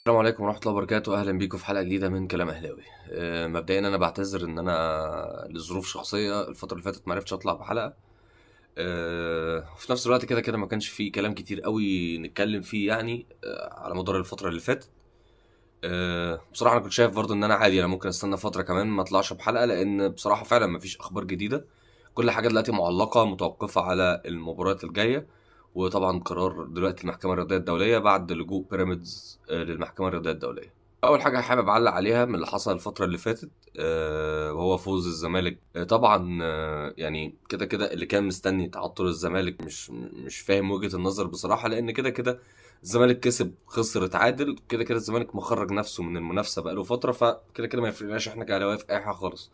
السلام عليكم ورحمة الله وبركاته. أهلا بيكم في حلقة جديدة من كلام أهلاوي. مبدئيا أنا بعتذر إن أنا لظروف شخصية الفترة اللي فاتت معرفتش أطلع بحلقة. في نفس الوقت كده كده ما كانش فيه كلام كتير قوي نتكلم فيه يعني على مدار الفترة اللي فاتت. بصراحة أنا كنت شايف برضه إن أنا عادي، أنا ممكن أستنى فترة كمان ما أطلعش بحلقة، لأن بصراحة فعلا ما فيش أخبار جديدة. كل حاجة دلوقتي معلقة متوقفة على المباريات الجاية، وطبعا قرار دلوقتي المحكمة الرياضية الدولية بعد لجوء بيراميدز للمحكمة الرياضية الدولية. أول حاجة حابب أعلق عليها من اللي حصل الفترة اللي فاتت وهو فوز الزمالك. طبعا يعني كده كده اللي كان مستني تعطل الزمالك مش فاهم وجهة النظر بصراحة، لأن كده كده الزمالك كسب خسر اتعادل، كده كده الزمالك مخرج نفسه من المنافسة بقاله فترة، فكده كده ما يفرقناش احنا كأهلاوية في أي حاجة خالص.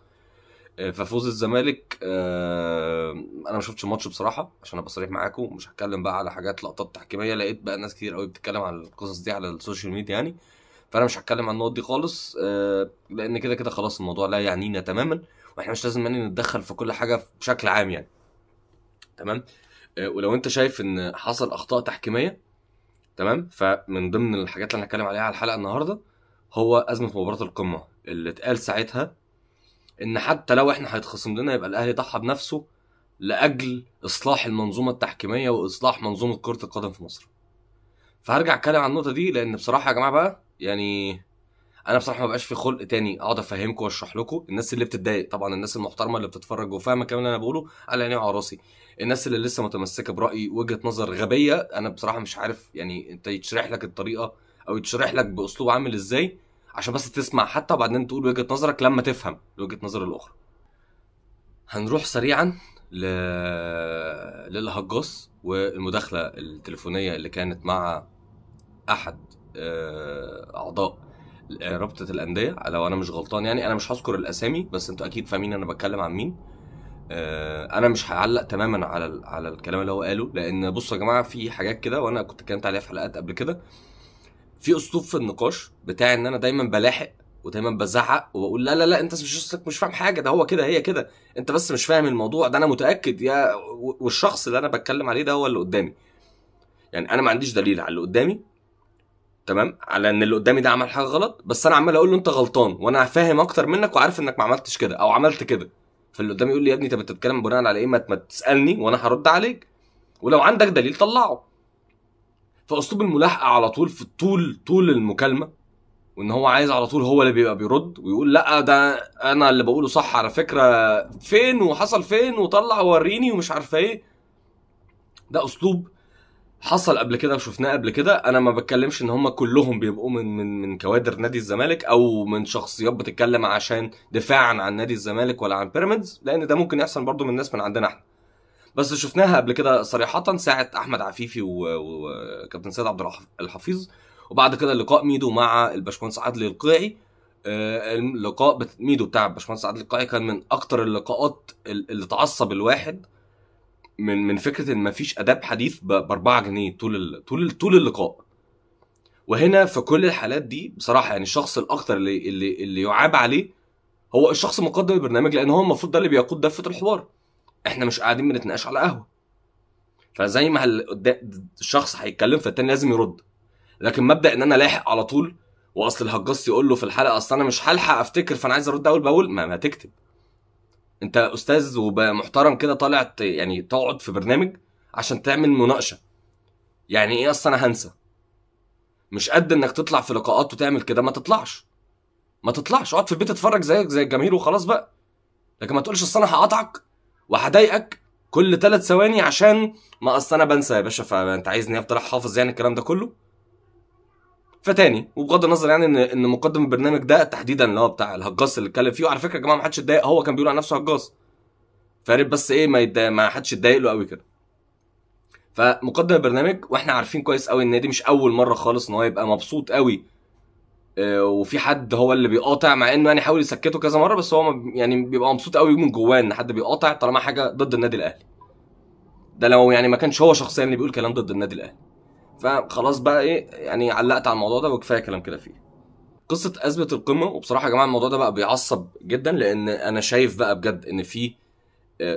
ففوز الزمالك، انا ما شفتش الماتش بصراحة عشان ابقى صريح معاكم، مش هتكلم بقى على حاجات لقطات تحكيميه، لقيت بقى ناس كتير قوي بتتكلم على القصص دي على ال social media يعني، فانا مش هتكلم عن النقط دي خالص، لان كده كده خلاص الموضوع لا يعنينا تماما، واحنا مش لازم يعني نتدخل في كل حاجة بشكل عام يعني. تمام. ولو انت شايف ان حصل اخطاء تحكيميه، تمام، فمن ضمن الحاجات اللي هنتكلم عليها على الحلقة النهارده هو ازمة مباراة القمه اللي اتقال ساعتها ان حتى لو احنا هيتخصم لنا يبقى الاهلي ضحى بنفسه لاجل اصلاح المنظومة التحكيميه واصلاح منظومة كره القدم في مصر. فهرجع اتكلم عن النقطة دي، لان بصراحة يا جماعة بقى يعني انا بصراحة ما بقاش في خلق تاني اقعد افهمكم واشرح لكم. الناس اللي بتتضايق طبعا، الناس المحترمة اللي بتتفرج وفاهمه الكلام اللي انا بقوله على عيني وعلى راسي، الناس اللي لسه متمسكة براي وجهه نظر غبية انا بصراحة مش عارف يعني انت يتشرح لك الطريقة او يتشرح لك باسلوب عامل ازاي عشان بس تسمع حتى وبعدين تقول وجهة نظرك لما تفهم وجهة نظر الأخرى. هنروح سريعا للهجاص والمداخلة التليفونية اللي كانت مع أحد أعضاء رابطة الأندية، لو أنا مش غلطان يعني، أنا مش هذكر الأسامي بس أنتوا أكيد فاهمين أنا بتكلم عن مين. أنا مش هعلق تماما على الكلام اللي هو قاله، لأن بصوا يا جماعة في حاجات كده وأنا كنت اتكلمت عليها في حلقات قبل كده، في اسلوب في النقاش بتاع ان انا دايما بلاحق ودايما بزعق وبقول لا لا لا انت مش فاهم حاجة، ده هو كده هي كده، انت بس مش فاهم الموضوع ده، انا متاكد يا، والشخص اللي انا بتكلم عليه ده هو اللي قدامي، يعني انا ما عنديش دليل على اللي قدامي، تمام، على ان اللي قدامي ده عمل حاجة غلط، بس انا عمال اقول له انت غلطان وانا فاهم اكتر منك وعارف انك ما عملتش كده او عملت كده، فاللي قدامي يقول لي يا ابني طب انت بتتكلم بناء على ايه، ما تسالني وانا هرد عليك، ولو عندك دليل طلعه. فاسلوب الملاحقة على طول في طول المكالمة، وان هو عايز على طول هو اللي بيبقى بيرد ويقول لا ده انا اللي بقوله صح على فكرة، فين وحصل فين وطلع ووريني ومش عارفه ايه، ده اسلوب حصل قبل كده وشفناه قبل كده. انا ما بتكلمش ان هم كلهم بيبقوا من من من كوادر نادي الزمالك او من شخصيات بتتكلم عشان دفاعا عن نادي الزمالك ولا عن بيراميدز، لان ده ممكن يحصل برضو من ناس من عندنا احنا، بس شفناها قبل كده صريحة ساعة أحمد عفيفي وكابتن سيد عبد الحفيظ، وبعد كده لقاء ميدو مع الباشمهندس عدلي القيعي. اللقاء ميدو بتاع الباشمهندس عدلي القيعي كان من أكتر اللقاءات اللي تعصب الواحد من فكرة إن مفيش آداب حديث ب4 جنيه طول طول طول اللقاء. وهنا في كل الحالات دي بصراحة يعني الشخص الأكتر اللي يعاب عليه هو الشخص مقدم البرنامج، لأن هو المفروض ده اللي بيقود دفة الحوار، احنا مش قاعدين بنتناقش على قهوة، فزي ما الشخص هيتكلم فالتاني لازم يرد. لكن مبدا ان انا لاحق على طول، واصل الهجاص يقول له في الحلقة اصل انا مش هلحق افتكر فانا عايز ارد اول باول، ما تكتب انت استاذ ومحترم كده طالع يعني تقعد في برنامج عشان تعمل مناقشة، يعني ايه اصل انا هنسى؟ مش قد انك تطلع في لقاءات وتعمل كده، ما تطلعش، اقعد في البيت اتفرج زيك زي الجماهير وخلاص بقى، لكن ما تقولش اصل انا هقاطعك وهضايقك كل 3 ثواني عشان ما اصل انا بنسى يا باشا، فانت عايزني افضل احافظ يعني الكلام ده كله. فتاني وبغض النظر يعني ان مقدم البرنامج ده تحديدا اللي هو بتاع الهجاص اللي اتكلم فيه، وعلى فكرة يا جماعة ما حدش اتضايق، هو كان بيقول على نفسه هجاص، فارب بس ايه ما حدش اتضايق له قوي كده. فمقدم البرنامج واحنا عارفين كويس قوي ان دي مش اول مرة خالص ان هو يبقى مبسوط قوي وفي حد هو اللي بيقاطع، مع انه يعني حاول يسكته كذا مرة، بس هو يعني بيبقى مبسوط قوي من جواه ان حد بيقاطع طالما حاجة ضد النادي الاهلي، ده لو يعني ما كانش هو شخصيا اللي بيقول كلام ضد النادي الاهلي. فخلاص بقى ايه يعني علقت على الموضوع ده وكفاية كلام كده فيه. قصة ازمة القمه، وبصراحة يا جماعة الموضوع ده بقى بيعصب جدا، لان انا شايف بقى بجد ان في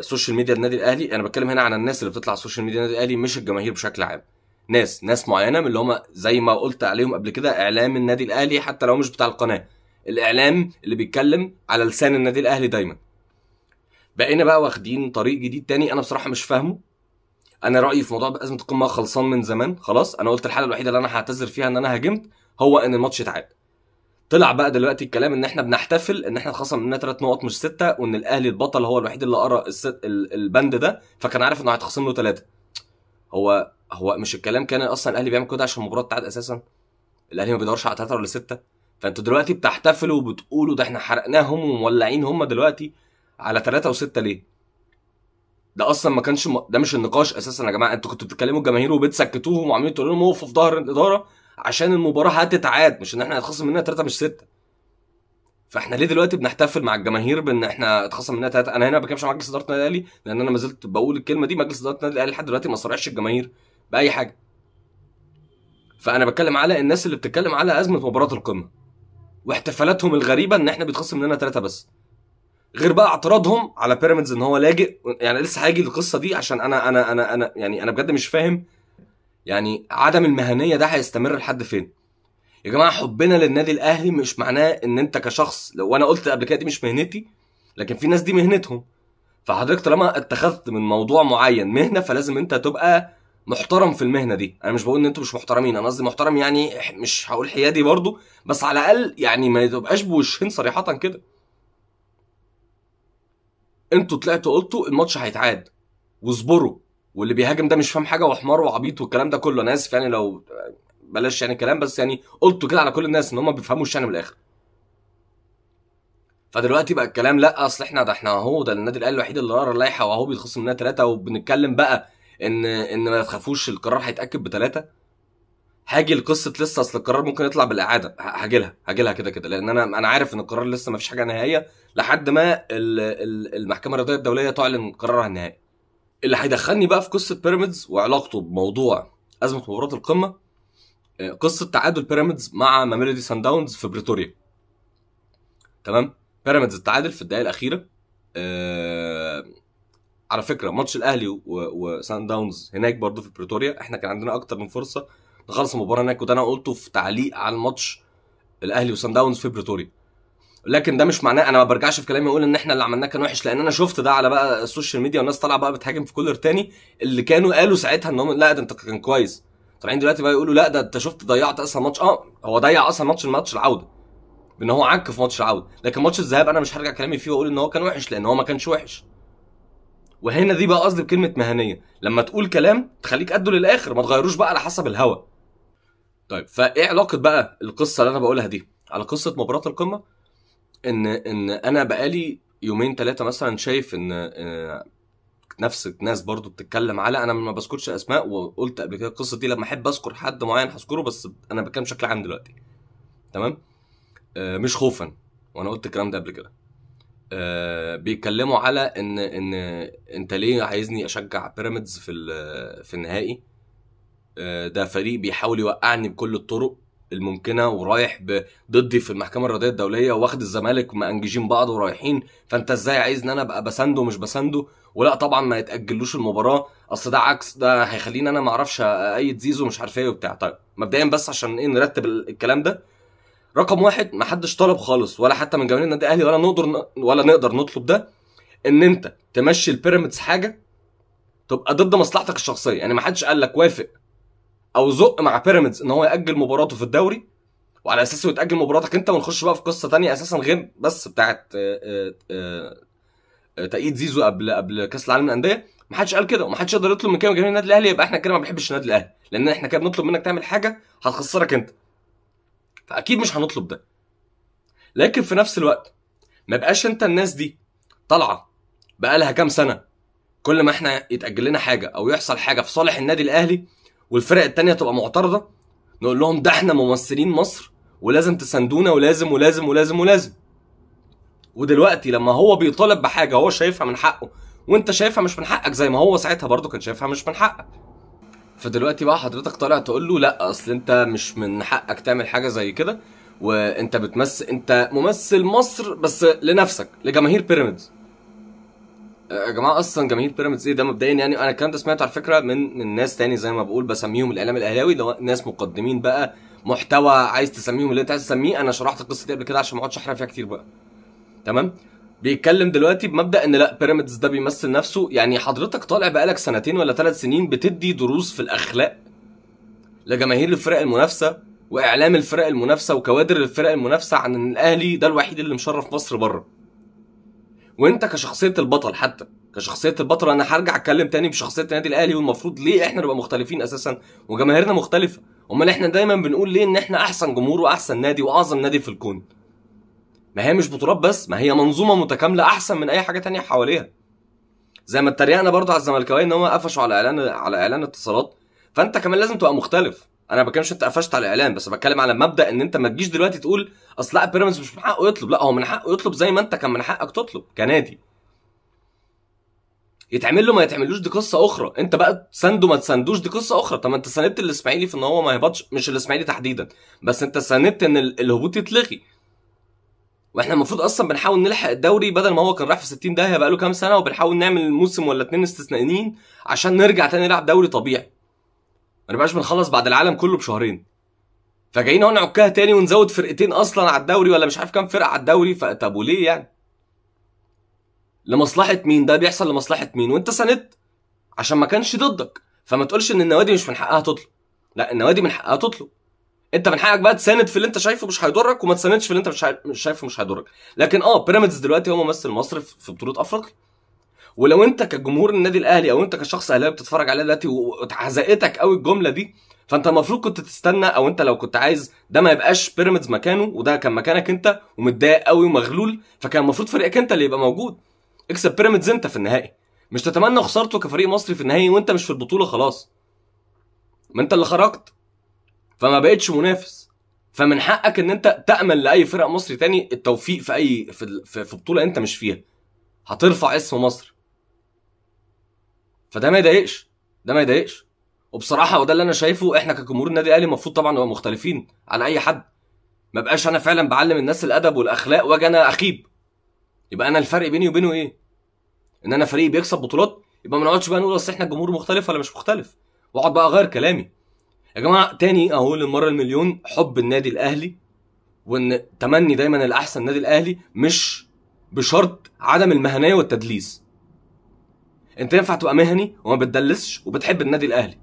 social media النادي الاهلي، انا بتكلم هنا عن الناس اللي بتطلع على ال social media النادي الاهلي مش الجماهير بشكل عام، ناس معينة من اللي هم زي ما قلت عليهم قبل كده اعلام النادي الاهلي، حتى لو مش بتاع القناة، الاعلام اللي بيتكلم على لسان النادي الاهلي دايما. بقينا بقى واخدين طريق جديد تاني انا بصراحة مش فاهمه. انا رايي في موضوع ازمة القمه خلصان من زمان خلاص. انا قلت الحالة الوحيدة اللي انا هعتذر فيها ان انا هاجمت هو ان الماتش اتعاد. طلع بقى دلوقتي الكلام ان احنا بنحتفل ان احنا اتخصم مننا 3 نقط مش 6، وان الاهلي البطل هو الوحيد اللي قرا البند ده فكان عارف انه هيتخصم له 3. هو مش الكلام كان اصلا الاهلي بيعمل كده عشان المباراة تتعاد اساسا؟ الاهلي ما بيدورش على 3 ولا 6. فانتوا دلوقتي بتحتفلوا وبتقولوا ده احنا حرقناهم ومولعين هم دلوقتي على 3 و6 ليه؟ ده اصلا ما كانش ده مش النقاش اساسا يا جماعة. انتوا كنتوا بتتكلموا الجماهير وبتسكتوهم وعمالين تقولوا لهم اقفوا في ظهر الادارة عشان المباراة هتتعاد، مش ان احنا هنتخصم مننا 3 مش 6. فاحنا ليه دلوقتي بنحتفل مع الجماهير بان احنا اتخصم مننا 3؟ انا هنا ما بتكلمش مع مجلس ادارة النادي الاهلي، لان انا ما زلت بقول الكلمة دي، مجلس ادارة النادي الاهلي لحد دلوقتي ما صرحش الجماهير باي حاجة. فانا بتكلم على الناس اللي بتتكلم على ازمة مباراة القمه واحتفالاتهم الغريبة ان احنا بيتخصم مننا 3 بس، غير بقى اعتراضهم على بيراميدز ان هو لاجئ. يعني لسه هاجي للقصة دي عشان انا انا انا انا يعني انا بجد مش فاهم يعني عدم المهنية ده هيستمر لحد فين يا جماعة. حبنا للنادي الاهلي مش معناه ان انت كشخص، لو انا قلت قبل كده دي مش مهنتي، لكن في ناس دي مهنتهم. فحضرتك طالما اتخذت من موضوع معين مهنة فلازم انت تبقى محترم في المهنة دي. انا مش بقول ان انتوا مش محترمين، انا قصدي محترم يعني مش هقول حيادي برضو، بس على الاقل يعني ما تبقاش بوشين صريحه كده. انتوا طلعتوا قلتوا الماتش هيتعاد واصبروا، واللي بيهاجم ده مش فاهم حاجة وحمار وعبيط والكلام ده كله. انا اسف يعني لو بلاش يعني كلام، بس يعني قلتوا كده على كل الناس ان هم ما بيفهموش يعني من الاخر. فدلوقتي بقى الكلام لا اصل احنا ده احنا اهو ده النادي الاهلي الوحيد اللي قرا اللائحة واهو بيتخصم مننا 3، وبنتكلم بقى ان ما تخافوش القرار هيتاكد ب3. هاجي لقصة لسه اصل القرار ممكن يطلع بالاعاده، هاجي لها كده كده، لان انا عارف ان القرار لسه ما فيش حاجة نهائية لحد ما المحكمة الرياضية الدولية تعلن قرارها النهائي. اللي هيدخلني بقى في قصة بيراميدز وعلاقته بموضوع ازمة مباراة القمه، قصة تعادل بيراميدز مع ماميلودي سان داونز في بريتوريا. تمام، بيراميدز التعادل في الدقائق الاخيرة. على فكرة ماتش الاهلي وسان داونز هناك برضو في بريتوريا احنا كان عندنا اكتر من فرصة نخلص المباراة هناك، وده انا قلته في تعليق على الماتش الاهلي وسان داونز في بريتوريا. لكن ده مش معناه انا ما برجعش في كلامي اقول ان احنا اللي عملناه كان وحش، لان انا شفت ده على بقى ال social media والناس طالعه بقى بتهاجم في كولر تاني اللي كانوا قالوا ساعتها ان هم لا ده انت كان كويس، طالعين دلوقتي بقى يقولوا لا ده انت شفت ضيعت اصلا ماتش. هو ضيع اصلا ماتش العودة بان هو عك في ماتش العودة، لكن ماتش الذهاب انا مش هرجع كلامي فيه واقول ان هو كان وحش لان هو ما كانش وحش. وهنا دي بقى قصدي بكلمه مهنية، لما تقول كلام تخليك قده للاخر، ما تغيروش بقى على حسب الهوا. طيب فايه علاقة بقى القصة اللي انا بقولها دي على قصة مباراة القمه؟ ان انا بقالي يومين 3 مثلا شايف ان نفس الناس برضو بتتكلم على، انا ما بذكرش اسماء وقلت قبل كده القصة دي لما احب اذكر حد معين هذكره، بس انا بتكلم بشكل عام دلوقتي. تمام، مش خوفا، وانا قلت الكلام ده قبل كده. بيتكلموا على ان انت ليه عايزني اشجع بيراميدز في النهائي؟ ده فريق بيحاول يوقعني بكل الطرق الممكنة ورايح ضدي في المحكمة الرياضية الدولية واخد الزمالك مأنججين بعض ورايحين، فانت ازاي عايز ان انا ابقى بسنده ومش بسنده؟ ولا طبعا ما يتاجلوش المباراة، اصل ده عكس، ده هيخليني انا ما اعرفش ايد زيزو مش عارف ايه وبتاع. طيب مبدئيا بس عشان ايه نرتب الكلام ده، رقم واحد ما حدش طلب خالص ولا حتى من جماهير النادي الاهلي ولا نقدر نطلب ده، ان انت تمشي البيراميدز حاجة تبقى ضد مصلحتك الشخصية. يعني ما حدش قال لك وافق او زق مع بيراميدز ان هو ياجل مباراته في الدوري وعلى اساسه يتاجل مباراتك انت، ونخش بقى في قصة ثانية اساسا غير بس بتاعه تأييد زيزو قبل كاس العالم للاندية. ما حدش قال كده وما حدش يقدر يطلب من كده من جماهير النادي الاهلي، يبقى احنا كده ما بنحبش النادي الاهلي، لان احنا كده بنطلب منك تعمل حاجة هتخسرك انت، فاكيد مش هنطلب ده. لكن في نفس الوقت ما بقاش انت الناس دي طالعه بقى لها كام سنة كل ما احنا يتاجل لنا حاجة او يحصل حاجة في صالح النادي الاهلي والفرق التانية تبقى معترضة نقول لهم ده احنا ممثلين مصر ولازم تساندونا ولازم ولازم ولازم ولازم. ودلوقتي لما هو بيطالب بحاجة هو شايفها من حقه وانت شايفها مش من حقك، زي ما هو ساعتها برضه كان شايفها مش من حقك، فدلوقتي بقى حضرتك طالع تقول له لا اصل انت مش من حقك تعمل حاجة زي كده، وانت بتمثل، انت ممثل مصر بس لنفسك لجماهير بيراميدز. يا جماعة اصلا جماهير بيراميدز ايه ده مبدئيا يعني؟ انا الكلام ده سمعته على فكرة من ناس تاني زي ما بقول بسميهم الاعلام الاهلاوي، اللي هو ناس مقدمين بقى محتوى، عايز تسميهم اللي انت عايز تسميه. انا شرحت القصة دي قبل كده عشان ما اقعدش احرق فيها كتير بقى. تمام؟ بيتكلم دلوقتي بمبدا ان لا بيراميدز ده بيمثل نفسه. يعني حضرتك طالع بقالك سنتين ولا 3 سنين بتدي دروس في الاخلاق لجماهير الفرق المنافسة واعلام الفرق المنافسة وكوادر الفرق المنافسة عن ان الاهلي ده الوحيد اللي مشرف مصر بره. وانت كشخصية البطل، حتى كشخصية البطل، انا هرجع اتكلم تاني بشخصية النادي الاهلي، والمفروض ليه احنا نبقى مختلفين اساسا وجماهيرنا مختلفة؟ امال احنا دايما بنقول ليه ان احنا احسن جمهور واحسن نادي واعظم نادي في الكون؟ ما هي مش بطولات بس، ما هي منظومة متكاملة احسن من اي حاجة تانية حواليها. زي ما اتريقنا برضه على الزملكاويه ان هم قفشوا على اعلان اتصالات، فانت كمان لازم تبقى مختلف. انا ما بتكلمش انت قفشت على الاعلان، بس بتكلم على مبدا ان انت ما تجيش دلوقتي تقول اصل لا بيراميدز مش من حقه يطلب. لا، هو من حقه يطلب زي ما انت كان من حقك تطلب كنادي. يتعمل له ما يتعملوش دي قصة اخرى، انت بقى تسنده ما تسندوش دي قصة اخرى. طب ما انت ساندت الاسماعيلي في ان هو ما يهبطش، مش الاسماعيلي تحديدا، بس انت ساندت ان الهبوط يتلغي. واحنا المفروض اصلا بنحاول نلحق الدوري بدل ما هو كان رايح في 60 داهية بقاله كام سنة، وبنحاول نعمل موسم ولا 2 استثنائيين عشان نرجع تاني نلعب دوري طبيعي، ما نبقاش بنخلص بعد العالم كله بشهرين. فجايين اهو نعكها تاني ونزود فرقتين اصلا على الدوري، ولا مش عارف كام فرقه على الدوري. فطب وليه يعني؟ لمصلحة مين ده بيحصل؟ لمصلحة مين؟ وانت ساندت عشان ما كانش ضدك. فما تقولش ان النوادي مش من حقها تطلب، لا النوادي من حقها تطلب. انت من حقك بقى تساند في اللي انت شايفه مش هيضرك، وما تساندش في اللي انت مش شايفه مش هيضرك. لكن بيراميدز دلوقتي هو ممثل مصر في بطوله افريقيا. ولو انت كجمهور النادي الاهلي او انت كشخص اهلاوي بتتفرج عليه دلوقتي وحزقتك قوي الجملة دي، فانت المفروض كنت تستنى، او انت لو كنت عايز ده ما يبقاش بيراميدز مكانه وده كان مكانك انت ومتضايق قوي ومغلول، فكان المفروض فريقك انت اللي يبقى موجود. اكسب بيراميدز انت في النهائي، مش تتمنى خسارته كفريق مصري في النهائي وانت مش في البطولة خلاص. ما انت اللي خرجت، فما بقتش منافس. فمن حقك ان انت تامل لاي فرق مصري تاني التوفيق في اي في بطوله انت مش فيها، هترفع اسم مصر. فده ما يضايقش، ده ما يضايقش. وبصراحة وده اللي انا شايفه، احنا كجمهور النادي الاهلي المفروض طبعا نبقى مختلفين عن اي حد. ما بقاش انا فعلا بعلم الناس الادب والاخلاق واجي انا اخيب. يبقى انا الفرق بيني وبينه ايه؟ ان انا فريق بيكسب بطولات، يبقى ما نقعدش بقى نقول اصل احنا الجمهور مختلف ولا مش مختلف، واقعد بقى اغير كلامي. يا جماعة تاني اهو للمرة المليون، حب النادي الاهلي وان تمني دايما الاحسن النادي الاهلي مش بشرط عدم المهنية والتدليس. انت ينفع تبقى مهني وما بتدلسش وبتحب النادي الاهلي،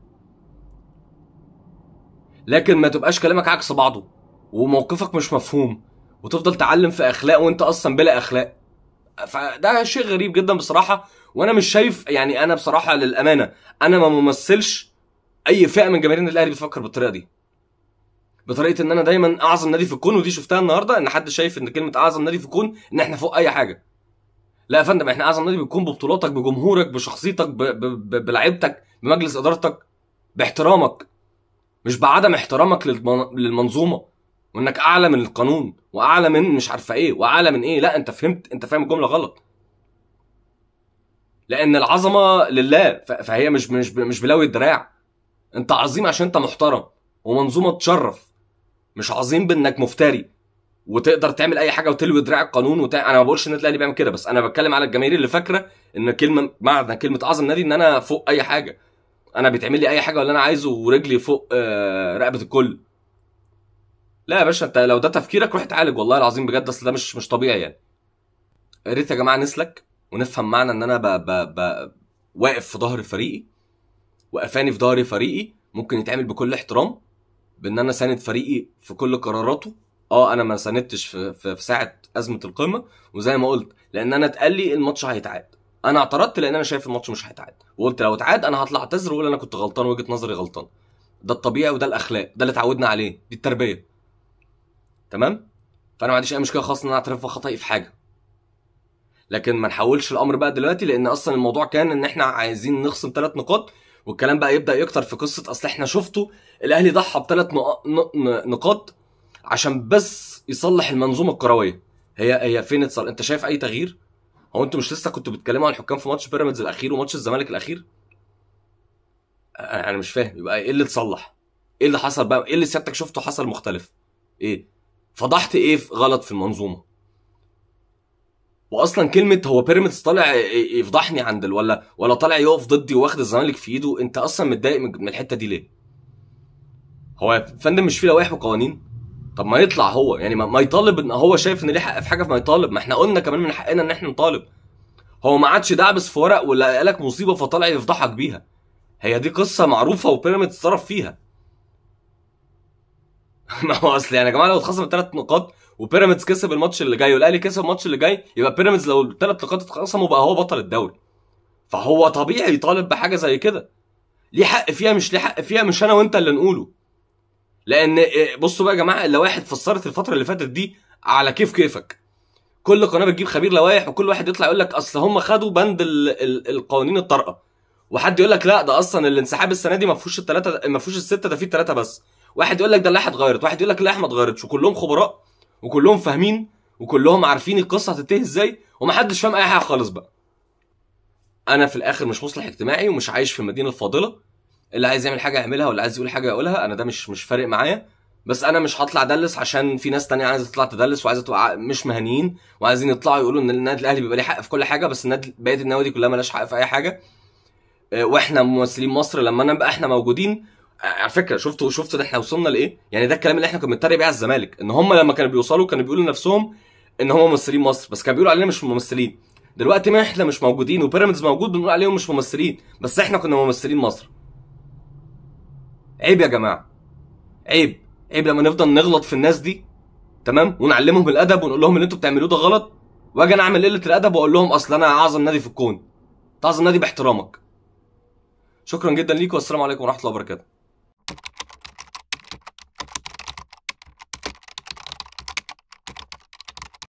لكن ما تبقاش كلامك عكس بعضه وموقفك مش مفهوم وتفضل تعلم في اخلاق وانت اصلا بلا اخلاق. فده شيء غريب جدا بصراحة. وانا مش شايف يعني، انا بصراحة للامانة انا ما ممثلش اي فئة من جماهير النادي الاهلي بتفكر بالطريقة دي، بطريقة ان انا دايما اعظم نادي في الكون. ودي شفتها النهارده ان حد شايف ان كلمة اعظم نادي في الكون ان احنا فوق اي حاجة. لا يا فندم، احنا اعظم نادي بيكون ببطولاتك، بجمهورك، بشخصيتك، بلعيبتك، بمجلس ادارتك، باحترامك، مش بعدم احترامك للمنظومة وانك اعلى من القانون واعلى من مش عارفه ايه واعلى من ايه. لا انت فهمت، انت فاهم الجملة غلط. لان العظمة لله، فهي مش مش مش بلاوي الدراع. انت عظيم عشان انت محترم ومنظومه تشرف، مش عظيم بانك مفتري وتقدر تعمل اي حاجة وتلوي دراع القانون انا ما بقولش النادي الاهلي بيعمل كده، بس انا بتكلم على الجماهير اللي فاكره ان كلمة معنى كلمة اعظم نادي ان انا فوق اي حاجة، انا بيتعمل لي اي حاجة ولا انا عايزه ورجلي فوق رقبة الكل. لا يا باشا، انت لو ده تفكيرك روح اتعالج والله العظيم بجد، اصل ده مش طبيعي يعني. يا ريت يا جماعة نسلك ونفهم معنى ان انا واقف في ظهر فريقي، وقفاني في ظهر فريقي ممكن يتعمل بكل احترام، بان انا ساند فريقي في كل قراراته. انا ما ساندتش في ساعة ازمة القمه، وزي ما قلت لان انا اتقال لي الماتش هيتعاد، انا اعترضت لان انا شايف الماتش مش هيتعاد، وقلت لو اتعاد انا هطلع اعتذر واقول انا كنت غلطان، وجهه نظري غلطان. ده الطبيعي وده الاخلاق، ده اللي اتعودنا عليه، دي التربية. تمام؟ فانا ما عنديش اي مشكلة خالص ان انا اعترف بخطئي في حاجة، لكن ما نحولش الامر بقى دلوقتي، لان اصلا الموضوع كان ان احنا عايزين نخصم 3 نقاط، والكلام بقى يبدا يكتر في قصة اصل احنا شفته الاهلي ضحى ب3 نقاط عشان بس يصلح المنظومة الكروية. هي فين اتصل؟ انت شايف اي تغيير؟ هو انتوا مش لسه كنتوا بتتكلموا عن الحكام في ماتش بيراميدز الاخير وماتش الزمالك الاخير؟ انا مش فاهم، يبقى ايه اللي اتصلح؟ ايه اللي حصل بقى؟ ايه اللي سيادتك شفته حصل مختلف؟ ايه فضحت ايه غلط في المنظومة؟ واصلا كلمة هو بيراميدز طالع يفضحني عند ولا طالع يقف ضدي واخد الزمالك في ايده، انت اصلا متضايق من الحتة دي ليه؟ هو يا فندم مش في لوائح وقوانين؟ طب ما يطلع هو يعني ما يطالب ان هو شايف ان ليه حق في حاجة، فما يطالب. ما احنا قلنا كمان من حقنا ان احنا نطالب. هو ما عادش دعبس في ورق ولا قالك مصيبة فطالع يفضحك بيها. هي دي قصة معروفة وبيراميدز اتصرف فيها. ما هو اصل يعني يا جماعة لو اتخصم 3 نقاط وبيراميدز كسب الماتش اللي جاي والاهلي كسب الماتش اللي جاي، يبقى بيراميدز لو ال3 نقاط اتخصموا بقى هو بطل الدوري. فهو طبيعي يطالب بحاجة زي كده، ليه حق فيها مش ليه حق فيها، مش انا وانت اللي نقوله. لان بصوا بقى يا جماعة، اللوائح اتفسرت الفترة اللي فاتت دي على كيف كيفك. كل قناة بتجيب خبير لوائح، وكل واحد يطلع يقول لك اصل هم خدوا بند القوانين الطارئة، وحد يقول لك لا ده اصلا الانسحاب السنة دي ما فيهوش الثلاثة، ما فيهوش الستة، ده فيه الثلاثة بس. واحد يقول لك ده اللائحة اتغيرت، واحد يقول لك اللائحة ما اتغيرتش، وكلهم خبراء وكلهم فاهمين وكلهم عارفين القصة هتنتهي ازاي، ومحدش فاهم اي حاجة خالص بقى. انا في الاخر مش مصلح اجتماعي ومش عايش في المدينة الفاضلة، اللي عايز يعمل حاجة يعملها واللي عايز يقول حاجة يقولها، انا ده مش فارق معايا. بس انا مش هطلع ادلس عشان في ناس تانية عايزه تطلع تدلس وعايزه تبقى مش مهنيين وعايزين يطلعوا يقولوا ان النادي الاهلي بيبقى ليه حق في كل حاجة، بس النادي بقية النوادي كلها مالهاش حق في اي حاجة. واحنا ممثلين مصر لما نبقى احنا موجودين. على فكرة شفتوا ده احنا وصلنا لايه؟ يعني ده الكلام اللي احنا كنا بنتريق بيه على الزمالك، ان هم لما كانوا بيوصلوا كانوا بيقولوا لنفسهم ان هم ممثلين مصر، بس كانوا بيقولوا علينا مش ممثلين. دلوقتي ما احنا مش موجودين وبيراميدز موجود بنقول عليهم مش ممثلين، بس احنا كنا ممثلين مصر. عيب يا جماعة، عيب عيب لما نفضل نغلط في الناس دي، تمام، ونعلمهم الادب ونقول لهم اللي انتوا بتعملوه ده غلط، واجي انا اعمل قلة الادب واقول لهم اصل انا اعظم نادي في الكون. اعظم نادي باحترامك. شكرا جدا ليكم، والسلام عليكم ورحمة الله وبركاته.